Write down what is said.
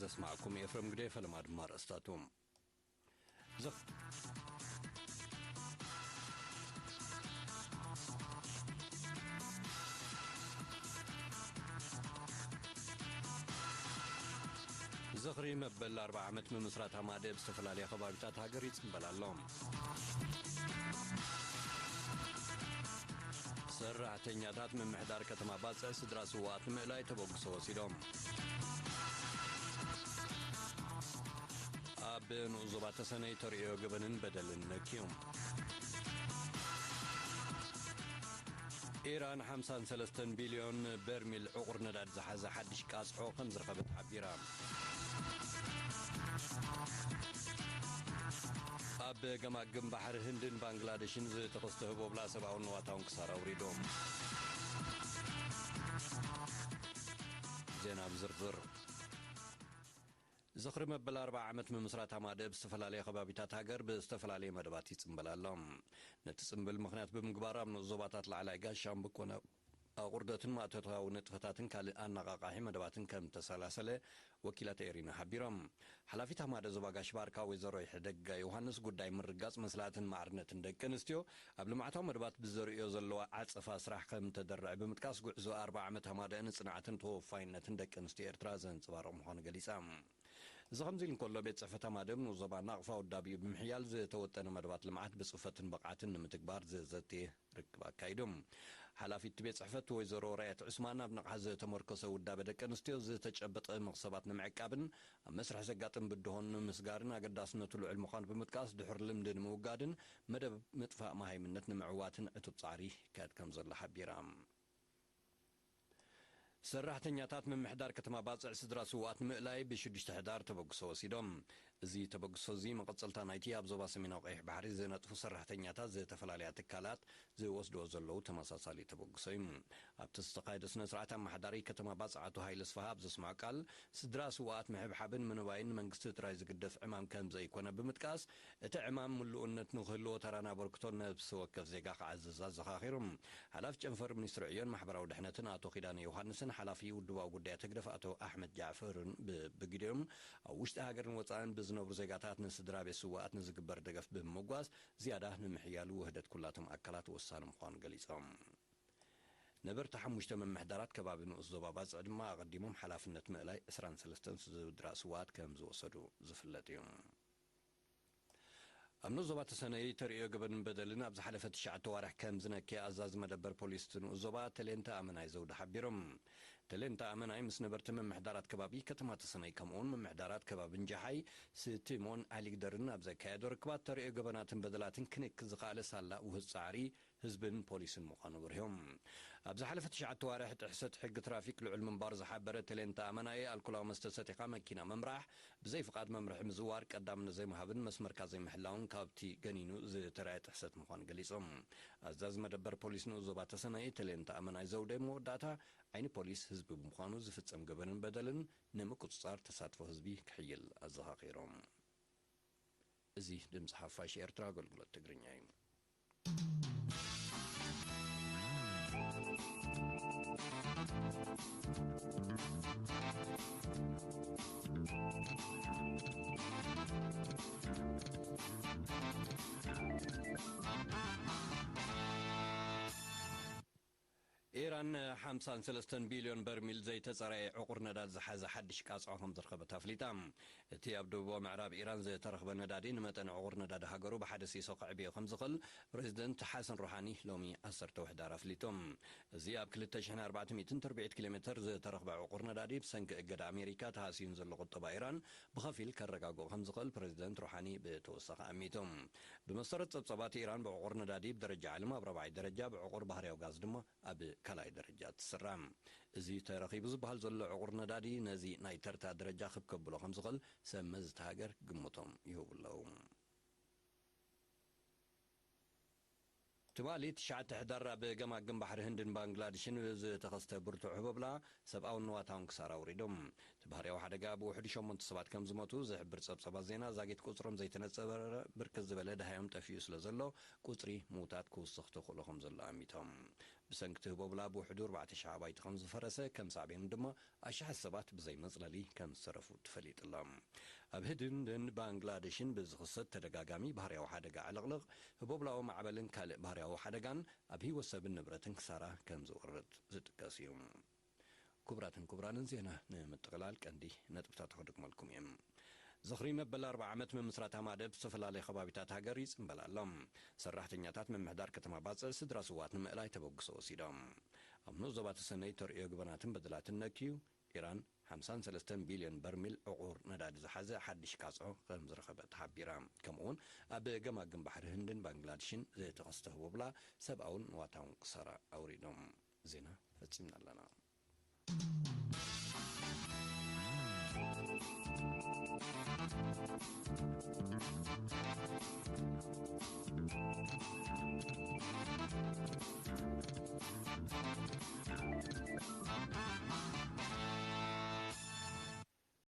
ዘስማዕኩም ኤፍረም ግደ። ፈለማ ድማ ኣርእስታቱ። ዝኽ-፣ ዝኽሪ መበል ኣርብዓ ዓመት ምምስራት ሃማደ ኣብ ዝተፈላለያ ከባቢታት ሃገር ይጽንበል ኣሎ። ሰራሕተኛታት ምምሕዳር ከተማ ባጽዕ ስድራ ስውኣት ንምእላይ ተበግሶ ወሲዶም። ኣብ ንኡስ ዞባ ተሰነይ ተርእዮ ገበንን በደልን ነክዮም። ኢራን ሓምሳን ሰለስተን ቢልዮን በርሚል ዕቑር ነዳድ ዝሓዘ ሓድሽ ቃጽዖ ከም ዝረኸበት ሓቢራ። ኣብ ገማግም ባሕሪ ህንድን ባንግላደሽን ዝተኸስተ ህቦብላ ሰብኣውን ንዋታውን ክሳራ ኣውሪዶም። ዜና ብዝርዝር። ዝኽሪ መበል ኣርብዓ ዓመት ምምስራት ሃማደ ኣብ ዝተፈላለየ ከባቢታት ሃገር ብዝተፈላለየ መደባት ይጽምበል ኣሎ። ነቲ ጽምብል ምኽንያት ብምግባር ኣብ ንኡስ ዞባታት ላዕላይ ጋሽ ሻምብቆ ነ-፣ ኣቑርደትን ማእቶታዊ ንጥፈታትን ካልእ ኣነቓቓሒ መደባትን ከም ተሰላሰለ ወኪላት ኤሪና ሓቢሮም። ሓላፊት ሃማደ ዞባ ጋሽ ባርካ ወይዘሮ ይሕደጋ ዮሃንስ ጉዳይ ምርጋጽ መስላትን ማዕርነትን ደቂ ኣንስትዮ ኣብ ልምዓታዊ መደባት ብዘርእዮ ዘለዋ ዓጸፋ ስራሕ ከም ተደርዐ ብምጥቃስ ጉዕዞ ኣርብዓ ዓመት ሃማደ ንጽንዓትን ተወፋይነትን ደቂ ኣንስትዮ ኤርትራ ዘንጸባርቕ ምዃኑ ገሊጻ። እዚ ከምዚ ኢሉ እንከሎ፣ ቤት ጽሕፈት ኣማደብ ንኡስ ዞባ ናቕፋ ውዳቢኡ ብምሕያል ዝተወጠነ መደባት ልምዓት ብጽፈትን ብቕዓትን ንምትግባር ዘዘትየ ርክብ ኣካይዱ። ሓላፊት ቤት ጽሕፈት ወይዘሮ ራየት ዑስማን፣ ኣብ ንቕሓት ዝተመርኮሰ ውዳበ ደቂ ኣንስትዮ ዝተጨበጠ መኽሰባት ንምዕቃብን ኣብ መስርሕ ዘጋጥም ብድሆን ንምስጋርን ኣገዳስነቱ ልዑል ምዃኑ ብምጥቃስ፣ ድሑር ልምዲ ንምውጋድን መደብ ምጥፋእ መሃይምነት ንምዕዋትን ዕቱብ ጻዕሪ ይካየድ ከም ዘሎ ሓቢራ። ሰራሕተኛታት ምምሕዳር ከተማ ባጽዕ ስድራ ስውኣት ንምእላይ ብሽዱሽተ ሕዳር ተበግሶ ወሲዶም። እዚ ተበግሶ እዚ መቐጸልታ ናይቲ ኣብ ዞባ ሰሜናዊ ቀይሕ ባሕሪ ዝነጥፉ ሰራሕተኛታት ዝተፈላለያ ትካላት ዝወስድዎ ዘለዉ ተመሳሳሊ ተበግሶ እዩ። ኣብቲ ዝተኻየደ ስነ ስርዓት ኣመሓዳሪ ከተማ ባጽዕ ኣቶ ሃይለ ስፍሃ ኣብ ዘስምዖ ቃል፣ ስድራ ስውኣት ምሕብሓብን ምንባይን ንመንግስቲ ጥራይ ዝግደፍ ዕማም ከም ዘይኮነ ብምጥቃስ፣ እቲ ዕማም ምሉእነት ንክህልዎ ተራን ኣበርክቶን ነብሲ ወከፍ ዜጋ ክዓዝዝ ኣዘኻኺሩ። ሓላፊ ጨንፈር ሚኒስትሪ ዕዮን ማሕበራዊ ድሕነትን ኣቶ ኪዳነ ዮሃንስን ሓላፊ ውድባዊ ጉዳያት ህግደፍ ኣቶ ኣሕመድ ጃዕፈርን ብብግዲኦም፣ ኣብ ውሽጢ ሃገርን ወጻእን ብዝነብሩ ዜጋታት ንስድራ ቤት ስውኣት ንዝግበር ደገፍ ብምምጓስ ዝያዳ ንምሕያሉ ውህደት ኩላቶም ኣካላት ወሳኒ ምዃኑ ገሊጾም። ነበርቲ ሓሙሽተ ምምሕዳራት ከባቢ ንኡስ ዞባ ባጽዕ ድማ ኣቐዲሞም ሓላፍነት ምእላይ ዕስራን ሰለስተን ስድራ ስውኣት ከም ዝወሰዱ ዝፍለጥ እዩ። ኣብ ንኡስ ዞባ ተሰነይ ተርእዮ ገበንን በደልን ኣብ ዝሓለፈ ትሽዓተ ዋርሕ ከም ዝነክየ ኣዛዚ መደበር ፖሊስ እቲ ንኡስ ዞባ ተሌንተ ኣመናይ ዘውዲ ሓቢሮም። ተሌንተ ኣመናይ ምስ ነበርቲ ምምሕዳራት ከባቢ ከተማ ተሰነይ ከምኡውን ምምሕዳራት ከባቢ እንጃሓይ፣ ስቲሞን ኣሊግደርን ኣብ ዘካየዶ ርክባት ተርእዮ ገበናትን በደላትን ክንክ ዝኸኣለ ሳላ ውህዝ ጻዕሪ ህዝብን ፖሊስን ምዃኑ ኣብሪሆም። ኣብ ዝሓለፈ ትሽዓተ ዋርሕ ጥሕሰት ሕጊ ትራፊክ ልዑል ምንባሩ ዝሓበረ ተሌንተ ኣመናይ፣ ኣልኮላዊ መስተ ሰቲኻ መኪና ምምራሕ፣ ብዘይ ፍቓድ መምርሒ ምዝዋር፣ ቀዳምነት ዘይምሃብን መስመርካ ዘይምሕላውን ካብቲ ገኒኑ ዝተራእየ ጥሕሰት ምዃኑ ገሊጾም። ኣዛዚ መደበር ፖሊስ ንኡስ ዞባ ተሰነይ ተሌንተ ኣመናይ ዘውደ መወዳእታ ዓይኒ ፖሊስ ህዝቢ ብምዃኑ ዝፍጸም ገበንን በደልን ንምቁጽጻር ተሳትፎ ህዝቢ ክሕይል ኣዘኻኺሮም። እዚ ድምጺ ሓፋሽ ኤርትራ ኣገልግሎት ትግርኛ እዩ። ኢራን ሓምሳን ሰለስተን ቢልዮን በርሚል ዘይተጸረየ ዕቑር ነዳድ ዝሓዘ ሓድሽ ቃጽዖ ከም ዝረኸበት ኣፍሊጣ። እቲ ኣብ ደቡባዊ ምዕራብ ኢራን ዝተረኽበ ነዳዲ ንመጠን ዕቑር ነዳዲ ሃገሩ ብሓደ ሲሶ ከዕብዮ ከም ዝኽእል ፕሬዚደንት ሓሰን ሩሓኒ ሎሚ ዓሰርተ ወሕዳር ኣፍሊጡ። እዚ ኣብ ክልተ ሽሕን ኣርባዕተ ሚእትን ትርብዒት ኪሎ ሜተር ዝተረኽበ ዕቑር ነዳዲ ብሰንኪ እገዳ ኣሜሪካ ተሃስዩ ንዘሎ ቁጠባ ኢራን ብኸፊል ከረጋግኦ ከም ዝኽእል ፕሬዚደንት ሩሓኒ ብተወሳኺ ኣሚቱ። ብመሰረት ጸብጻባት ኢራን ብዕቑር ነዳዲ ብደረጃ ዓለም ኣብ ራብዓይ ደረጃ፣ ብዕቑር ባህርያዊ ጋዝ ድማ ኣብ ካልኣይ ደረጃ ትስራዕ። እዚ ተረኺቡ ዝበሃል ዘሎ ዕቑር ነዳዲ ነዚ ናይ ተርታ ደረጃ ክብ ከብሎ ከም ዝኽእል ሰብ መዚ እታ ሃገር ግምቶም ይህቡ ኣለዉ። ትማሊ ትሽዓተ ሕዳር ኣብ ገማግም ባሕሪ ህንድን ባንግላድሽን ዝተኸስተ ብርቱዕ ህቦብላ ሰብኣውን ንዋታውን ክሳራ ኣውሪዱ። እቲ ባህርያዊ ሓደጋ ብውሕዱ ሸሞንተ ሰባት ከም ዝሞቱ ዝሕብር ጸብጻባት ዜና ዛጊት ቁጽሮም ዘይተነጸረ ብርክት ዝበለ ደሃዮም ጠፊኡ ስለ ዘሎ ቁጽሪ ምውታት ክውስኽ ተኽእሎ ከም ዘሎ ኣሚቶም። ብሰንኪ እቲ ህቦብላ ብውሕዱ ኣርባዕተ ሽሕ ኣባይቲ ከም ዝፈረሰ፣ ከም ሳዕቤኑ ድማ ኣሽሓት ሰባት ብዘይ መጽለሊ ከም ዝተረፉ ተፈሊጡ ኣሎ። ኣብ ህንድን ባንግላደሽን ብዝኽሰት ተደጋጋሚ ባህርያዊ ሓደጋ ዕልቕልቕ፣ ህቦብላዊ ማዕበልን ካልእ ባህርያዊ ሓደጋን ኣብ ህይወት ሰብን ንብረትን ክሳራ ከም ዝወርድ ዝጥቀስ እዩ። ክቡራትን ክቡራንን፣ ዜና ንምጥቕላል ቀንዲ ነጥብታት ክድግመልኩም እየ። ዝኽሪ መበል ኣርብዓ ዓመት ምምስራታ ማደብ ዝተፈላለዩ ከባቢታት ሃገር ይጽንበል ኣሎ። ሰራሕተኛታት ምምሕዳር ከተማ ባጽዕ ስድራ ስዋት ንምእላይ ተበግሶ ወሲዶም። ኣብ ንኡስ ዞባ ተሰነይ ተርእዮ ግበናትን በደላትን ነክዩ፣ ኢራን ሓምሳን ሰለስተን ቢልዮን በርሚል ዕቑር ነዳዲ ዝሓዘ ሓድሽ ቃጽዖ ከም ዝረኸበት ሓቢራ። ከምኡውን ኣብ ገማግም ባሕሪ ህንድን ባንግላድሽን ዝተኸስተ ህቦብላ ሰብኣውን ንዋታውን ክሳራ ኣውሪዶም። ዜና ፈጺምና ኣለና።